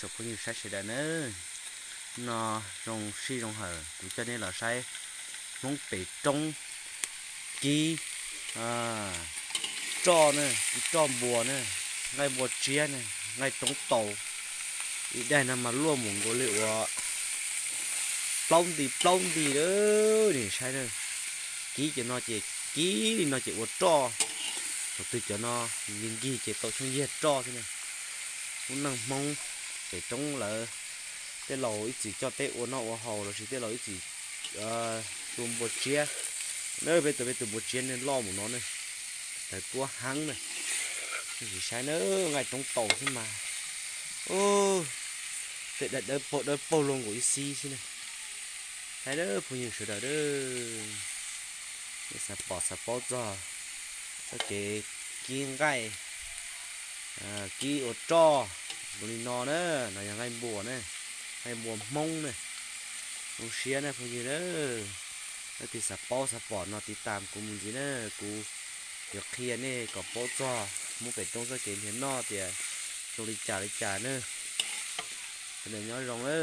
Tsoom phooj ywg saib sawv daws na, no zoo sij zoo hawm kuv coj nej los saib Hmoob pem roob kib roj na, kib roj npua na, nqaij npua tsiab na, nqaij roob taus. Ib daim no mas luaj mus nkaus li uas plaub nti plaub nti lawm, nej saib na. Kib cov no ces kib li no ces ua roj, thaum twg cov no nkig nkig ces tau tshooj yiag roj thiab na. Lub neej Hmoob pem roob lawv, tej laus ib txwm coj peb ua noj ua haus lossis tej laus ib txwm tua npua tsiab na, peb tus peb tus npua tsiab ne loj mus no ne, tawv tuab heev na. Nej sim saib na, nqaij roob taus xwb mas, tej daim dawb paug dawb paug luaj nkaus ib xib xwb na. Saib na phooj ywg sawv daws, nej xav pom xav paub txog txoj kev kib nqaij, kib ua roj zoo li no na, no yog nqaij npua na, nqaij npua Hmoob na. Zoo siab na phooj ywg na, leej twg xav paub xav pom no tiv tam kuv mus ntxiv na, kuv yuav qhia nej kom paub txog Hmoob pem roob txoj kev nrhiav noj tias zoo li cas li cas na. Sawv daws nyob zoo na.